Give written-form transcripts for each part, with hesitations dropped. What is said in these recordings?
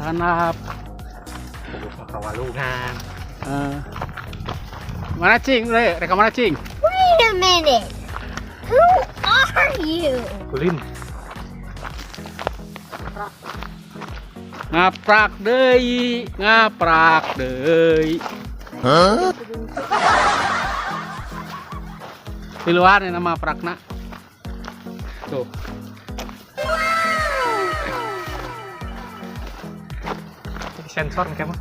Handap. Ka walungan. Eh. Mana, cing? Udah, rek mana, cing? Wait a minute. Who are you? Kulin. Ngaprak deui, ngaprak deui. Huh? Di luar nih nama prakna. Tuh. Sensor nih mah.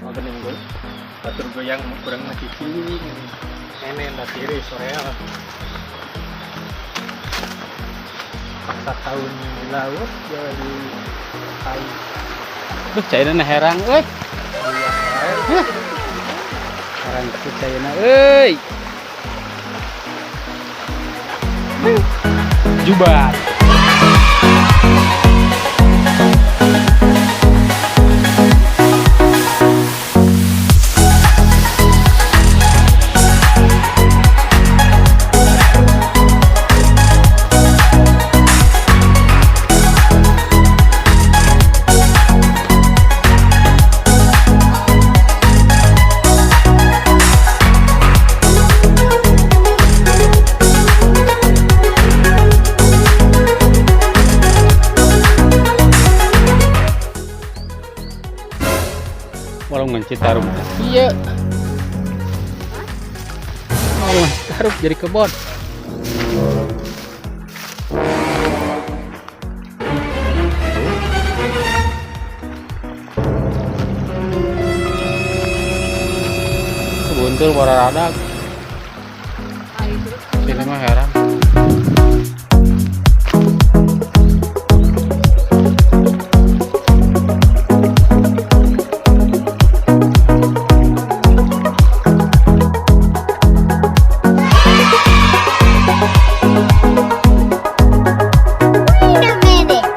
Oh, bening gue. Batur goyang kurang mah cicing. Nenek ndak tiris soreal. Paksa tahun di laut jadi tai. Duh, caina herang euy. Herang itu caina euy. Jubat. Walungan Citarum. Iya. Walungan Citarum jadi kebon. Kebuntul para. Sini mah herang. Wait a minute.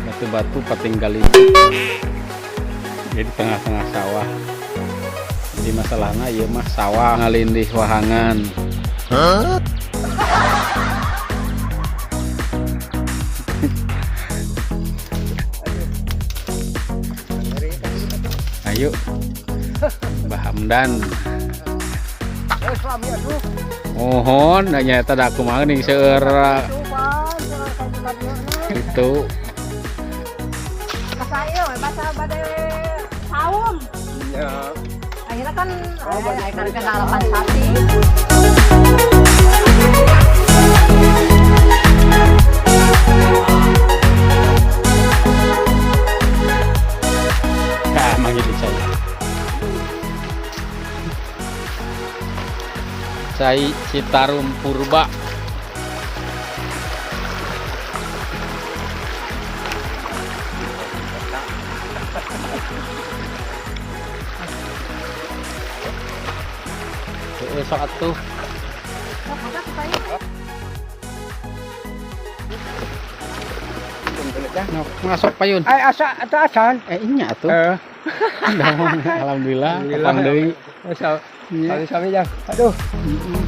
Batu-batu patinggal itu jadi tengah-tengah sawah. Jadi masalahnya ieu mah sawah ngalindih wahangan. Ayo, Mbah Hamdan. Mohon nanya eta da kumaha ning seueur itu. Saya bahasa bade saum. Iya. Akhirnya kan kan kena sapi. Nah, manggil cai. Cai Citarum Purba. Heeh, sok atuh. Masuk payun. Ay, asa atau acan? Eh, nya atuh. Eh, Alhamdulillah, Alhamdulillah. tepang deui. Masa Nya. sami-sami jang. Aduh. Mm-mm.